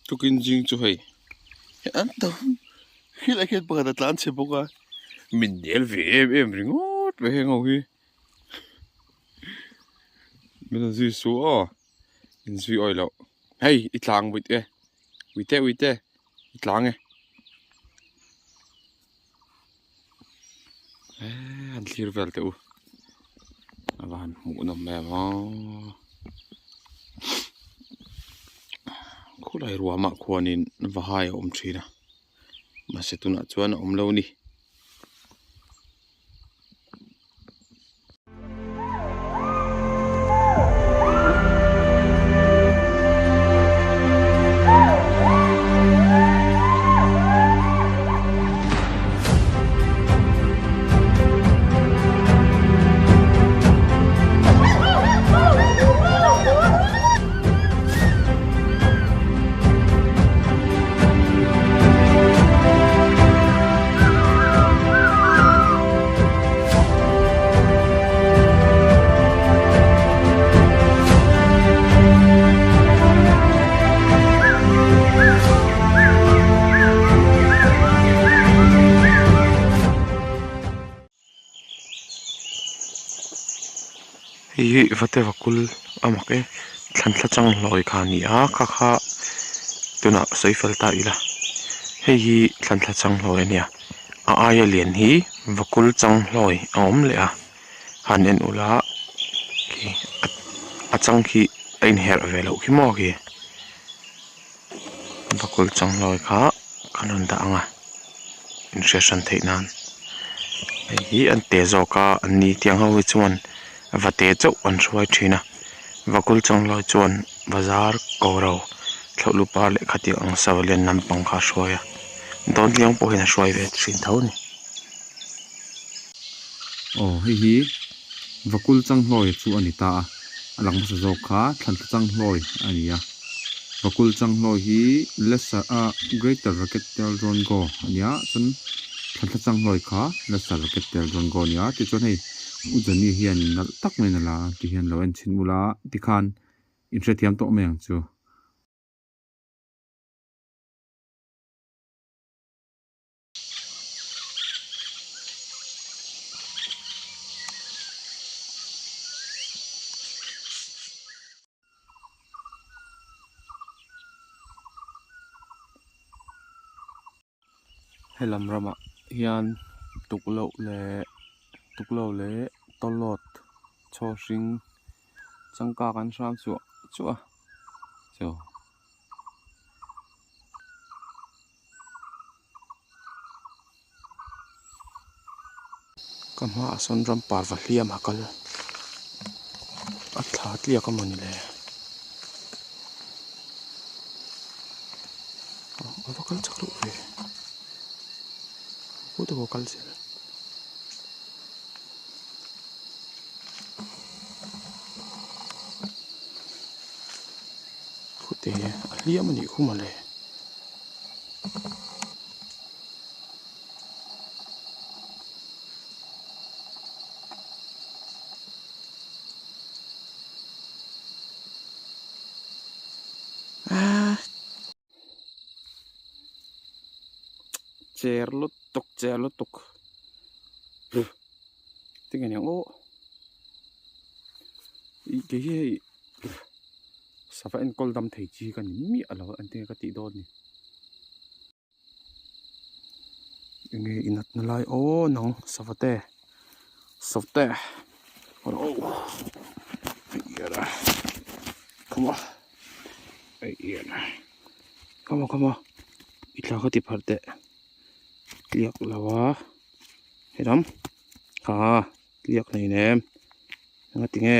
Tukin zing chu hei an tam khilai khian pakhat a tlan chhe bawk a min nel ve em em ringawt mai heng ho hi min rawn zui suh aw in zui awih loh hei i tlang vut e uite uite i tlang e eee an thlir vel teh u a va han hmuh nawm em aw khulai ruamah khuanin vahai a awm thin a mahse tunah chuan a awm lo a ni. Hei hi vate vakul a mak e thlan thla chang hlawi kha a ni a kha kha tunah sawi fel ta ila hei hi thlan thla chang hlawi a nia a aia lian hi vakul chang hlawi a awm leh a han en ula khi a chang khi a inherh ve loh khi maw khi vakul chang hlawi kha kan rawn dah ang a inhriat hran theih nan hei hi an te zawk a an ni tiang ho hi chuan va te chauh an hruai thin a vakul chang hlawi chuan bazar ko ro thlauh lupa lehkha tih ang sava lian lampang kha a hruai a dawntliang pawh hian a hruai ve thin tho a ni. Aw hei hi vakul chang hlawi chu a ni ta a a lang hmasa zawk kha thlan thla chang hlawi a ni a vakul chang hlawi hi lesser a greater racket tel dawn go a ni a chuan thlan thla chang hlawi kha lesser racket tel dawn go a ni a tichuan hei u Johnny hian nalh tak maiin a la a tihian lo en chhin ula tikhan inhrethiam tawh mai ang chu. Helam ramah hian tukloh leh tukloh leh tawlawt chaw hring changkak an hram chuah chuah a chaw. Ka hmaah sawn ram parva hliam a kal a thla tliak a mawni le a va kal chak reuh ve kut a kal zel. Khute a hliam a nih khu mawle. Cher lutuk cher lutuk tinge niang aw ih kei hi hei sava enkawl dam thei chi ka ni miah lo a engtin nge ka tih dawn ni enge inatna lai aw nang sava te sava te aw come on come on come on i thla kha ti pharh teh tliak lo a helam ha tliak hleinem engatinge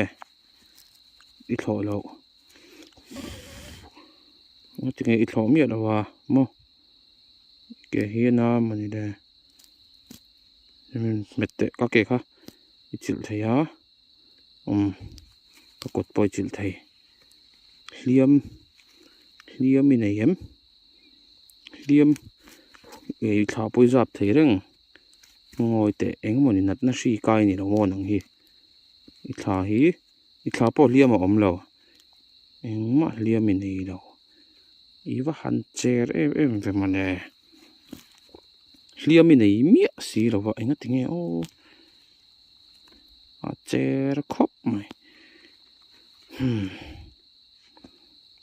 i thlawh loh engatinge i thlawh miah lo a maw ke hi a na mawni le hmet teh ka ke kha i chilh thei a umm ka kut pawh i chilh thei hliam hliam i nei em hliam ih thla pawh i zap thei reng ngawi teh engemaw ni natna hri kai ni lo maw nang hi i thla hi i thla pawh hliam a awm lo engmah hliam i nei lo. I va han cher em em ve mawle hliam i nei miah si lo va engati nge aw a cher khawp mai hmm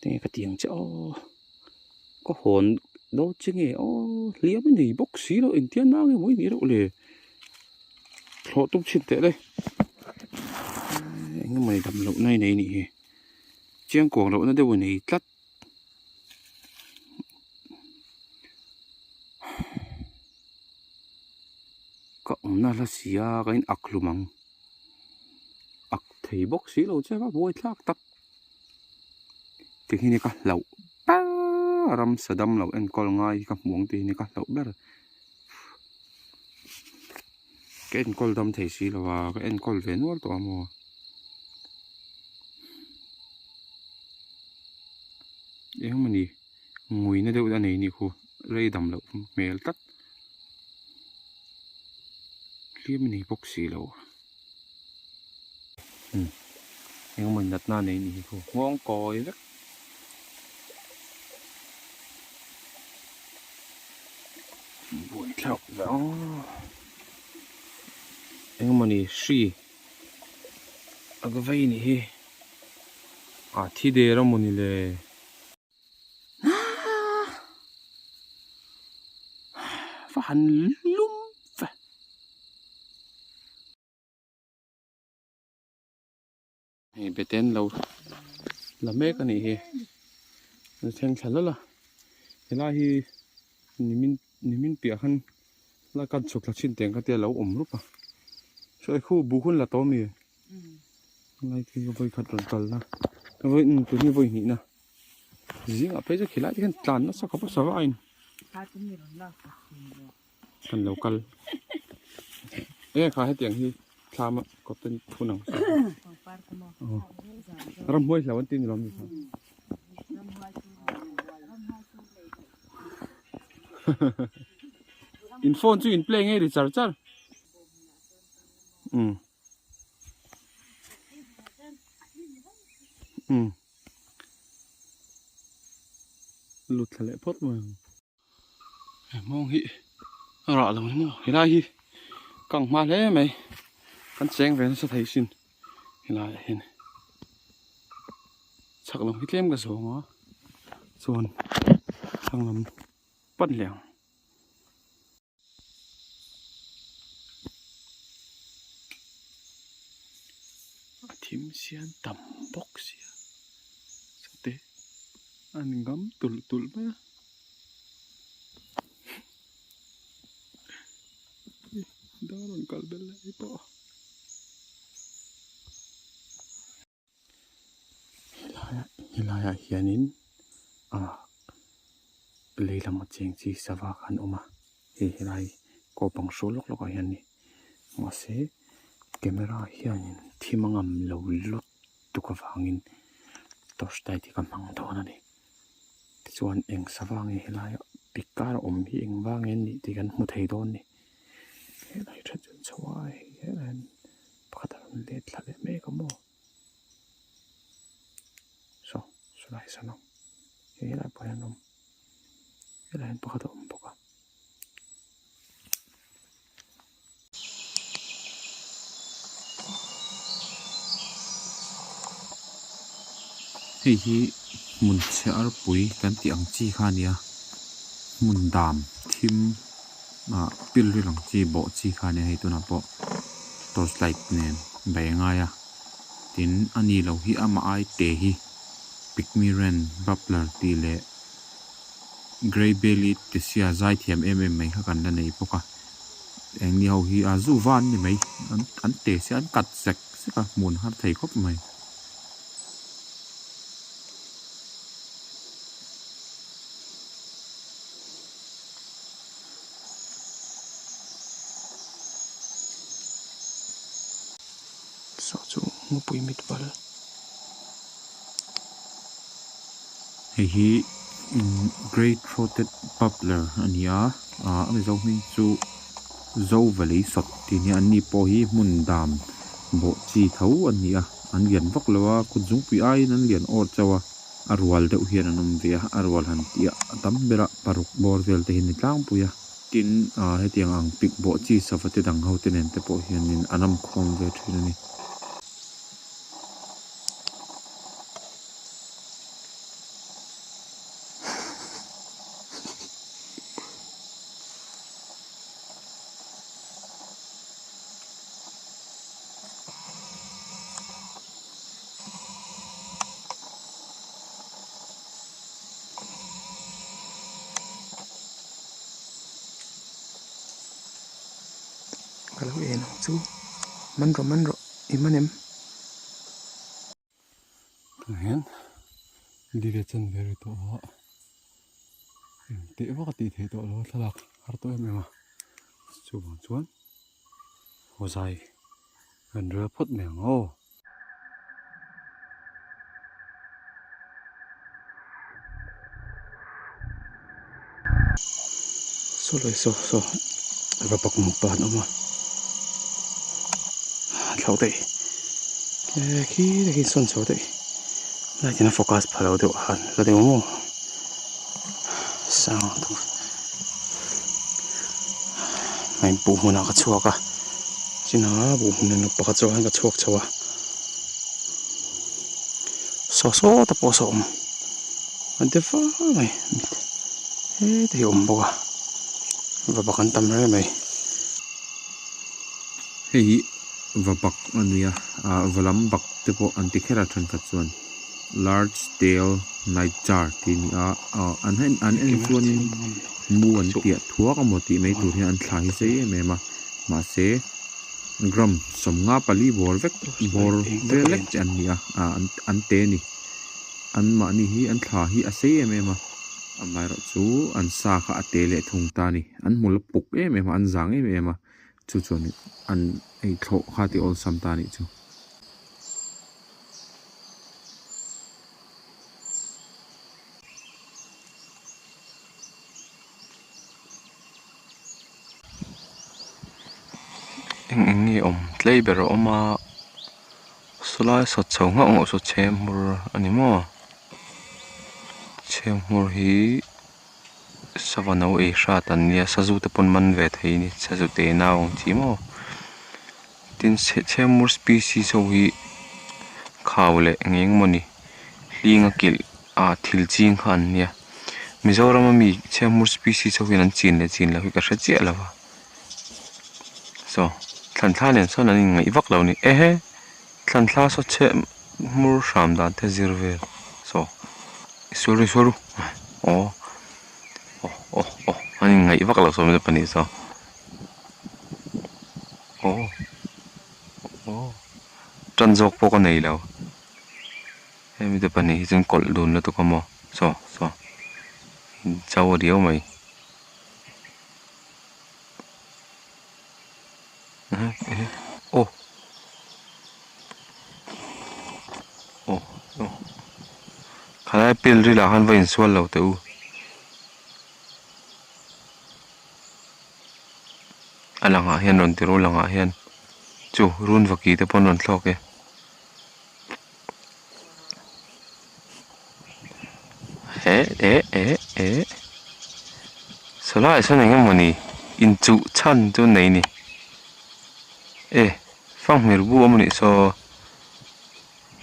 tinge ka ti ang che aw ka hawn dawn che nge aw hliam i nei bawk si lo engtia nang emaw i nih reuh le thlawh tum chhin teh le engemaw ni dam loh na i nei a nih hi chiang kuang loh na deuh a nei tlat. Ka awmna hla si a ka in ak hlum ang ak thei bawk si lo che va buai thlak tak tikhian ka hlauh ber ramsa dam lo enkawl ngai hi ka hmu ang tih hi ka hlauh ber ka enkawl dam thei si lo a ka enkawl ve nual tawh a maw. Engmawni nguina deuh a nei a nih khu rei dam loh hmel tlat hliam a nei bawk si lo umm engmawni natna a nei a nih khu nghawng kawi vek. Buaithlak ve aw engmawni hri. A ka vei nih hi a thi der a mawni le va han lum ve. Hei bete an lo la mek a nih hi an thleng thla lawlh a helai hi nimin nimin piah khan la kan chhuk thla thin teng kha te a lo awm rup a sawi khu buh hun la tawh a mi helai khi vawi khat rawn kal na vawi tun hi vawi hnih na zingah phei chu khilai te khian tlan nasa khawp a sava a in. Kan lo kal e kha hetiang hi thlam a kawt an phun ang ramhuai hlo an ti ni lawm ni kha in phone chu in play ngei ri char char um um lut thla leh phawt mai ang. He hmawng hi a rah lo ni maw helai hi kang hma hle mai kan cheng ve nasa thei sin helai ah hian chhak lam hi tlem ka zawng a chuan thlang lam pan leh ang. A thim sian tam bawk sia chute an ngam tulh tulh mai a dar rawn kal belh leh hi pawh. Helaiah hianin ah lei lama cheng chi sava kha an awm a hei helai kaw bang hrawl lawk lawk ah hian a ni mahse camera hianin thim a ngam lo lut tuk avangin torch light hi ka hmang dawn a ni tichuan eng sava nge helaiah pik kar a awm hi eng vang nge an nih tih kan hmu thei dawn a ni helai that chuan chho a hei hian pakhat a rawn let thla leh mek a maw. Saw sawlai sawn a awm hei helai pawh hian a awm helai hian pakhat a awm bawk a. Hei hi hmun chhe arpui kan tih ang chi kha a nia hmun dam thim ah pilril ang chi bawh chi kha a nia hei tunah pawh torch light nen beih a ngai a tin a ni lo hi amah ai te hi pygmy wren babbler tih leh grey belly te sia zai thiam em em mai kha kan la nei bawk a eng ni ho hi a zu va an ni mai an te sia an cut zek zek a hmun har thei khawp mai. Saw chu ngawpui mit val. Hei hi grey throated babbler a ni a ah a mizo hming chu zo valley sawt tih a ni a an ni pawh hi hmun dam bawh chi tho a ni a an lian vak lo a kut zungpui aiin an lian awr chauh a. A rual deuh hian an awm ve a a rual han tih ah a tam berah paruk bawr vel te hi an ni tlangpui a tin ah hetiang ang pik bawh chi sava te dang ho te nen te pawh hianin an awm khawm ve thin a ni. Ka lo en ang chu man rawh man rawh i man em. Tah hian dile chan ve ri tawh a engteh vak a tih theih tawh lo a thlalak har tawh em em a chuvang chuan hawzai kan rel phawt mai ang aw. Saw lai saw saw va pak nupa an awm a thlauh daih eh khi khi sawn chho daih light in a focus pha lo deuh a la deuh maw sang lutuk hei buh hmunah ka chhuak a chinah buh hmun pakhat zawk ah hian ka chhuak chho a saw saw te pawh saw awm an ti far mai heta hi a awm bawk a va bak an tam hle mai. Hei hi va bak a nia ah va lam bak te pawh an ti kher a thenkhat chuan large tail night jar tih a ni a ah an en an en chuanin mu an piah thuak amaw tih mai tur hian an thla hi sei em em a mahse gram sawmnga pali bawr vek bawr vel lek te an ni a ah an te a ni. An mahni hi an thla hi a sei em em a amaherawhchu an sa kha a te leh thung ta a ni an hmu la puk em em a an zang em em a chu chuan an ei thlawh kha tih awlsam ta a nih chu. Eng eng nge awm tlei ber a awm a. Sawlai sawt chho nghauh nghauh saw chhemhmur a ni maw chhemhmur hi sava no ei hrat an nia sazu te pawn man ve thei a ni sazu te nau ang chi maw tin chhemhmur species ho hi khau leh eng eng mawni hling a kilh ah thil ching kha an nia Mizoram ami chhemhmur species ho hian an chin leh chin loh hi ka hre chiah lo va. Saw thlan thla nen sawn an inngaih vak lo a ni ehe thlan thla saw chhe hmur hram dan te zir vel saw i sual ru i sual ru aw aw aw aw an inngaih vak lo saw mizo pahnih saw aw aw tan zawk pawh ka nei lo hemi te pahnih hi chuan kawlh dun lutuk a maw saw saw incho riau mai. Aw aw aw khalai pil ril ah khan va insual lo teh u a langah hian rawn ti ru langah hian chu run vaki te pawh an rawn thlawk e. Eh eh eh eh sawlaiah sawn eng emawni inchuh chhan chu an nei a ni e fanghmir bu awm anih saw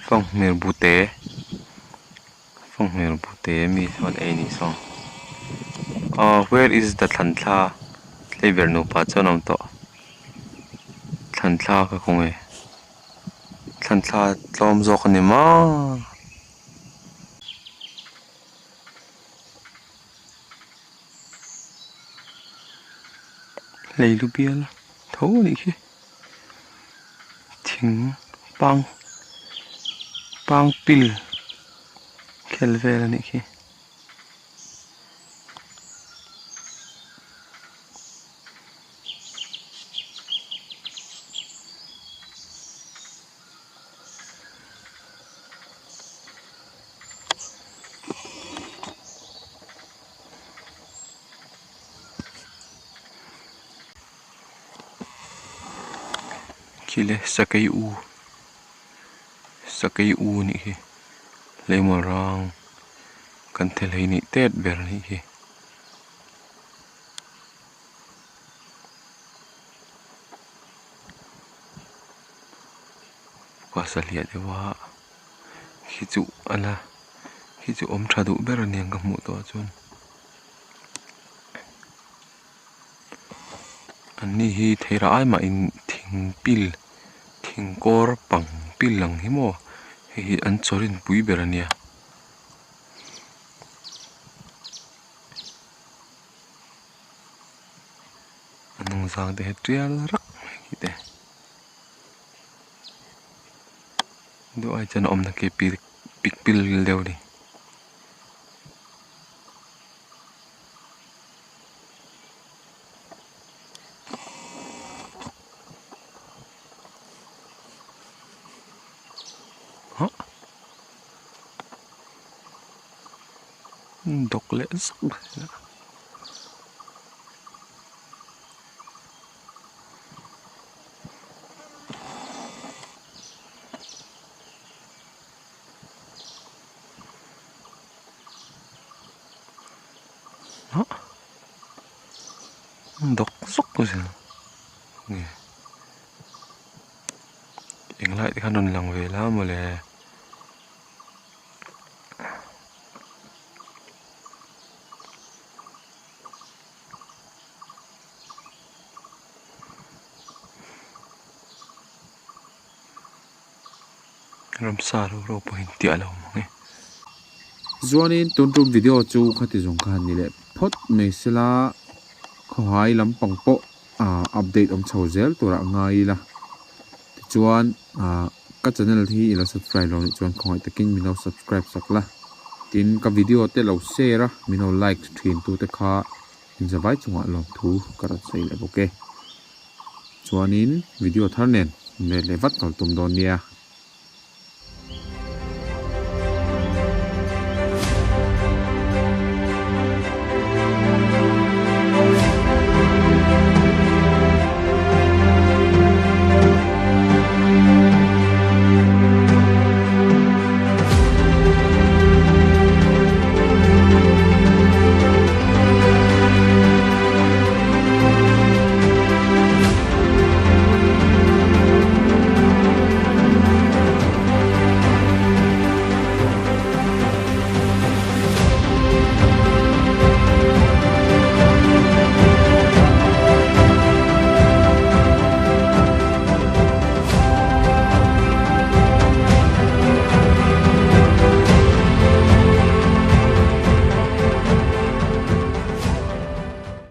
fanghmir bu te fanghmir bu te mi sawn ei anih saw ah where is the thlan thla tlei ber nupa chuan a awm tawh thlan thla ka kawng e. Thlan thla tlawm zawk a ni maw. Lei lu bial tho a nih khi thing pang pang pil khel vel a nih khi. Khi le sakei u sakei u anih hi leimawl rang. Kan thelhei neih tet ber a nih hi. Bus a hliah deuh a khi chu a la khi chu awm tha duh ber a niang ka hmuh tawh ah chuan an ni hi theirah ai mahin thing pil thing kawr pang pil ang hi maw hei hi an chaw rinpui ber a nia. A hnung zang te hi tial rak mai khi te duh ai chuan a awmna khi pil pik pil deuh a ni. Hah dawk leh zauh mai a. Hah dawk zawk zel nge englai te khan rawn lang ve la mawle. Ramsa ro ro pawh hi intiah lo mang e. Chuanin tun tum video chu khati zawng kha han ni leh phawt mai sela khawhai lampang pawh ah update awm chho zel turah ngai ila tichuan ah ka channel hi i lo subscribe lo nih chuan khawngaih takin min lo subscribe sak la tin ka video te lo share a min lo like thin tu te kha inzavai chungah lawmthu ka rawn sawi leh bawk e. Chuanin video thar nen let leh vat kal tum dawn nia.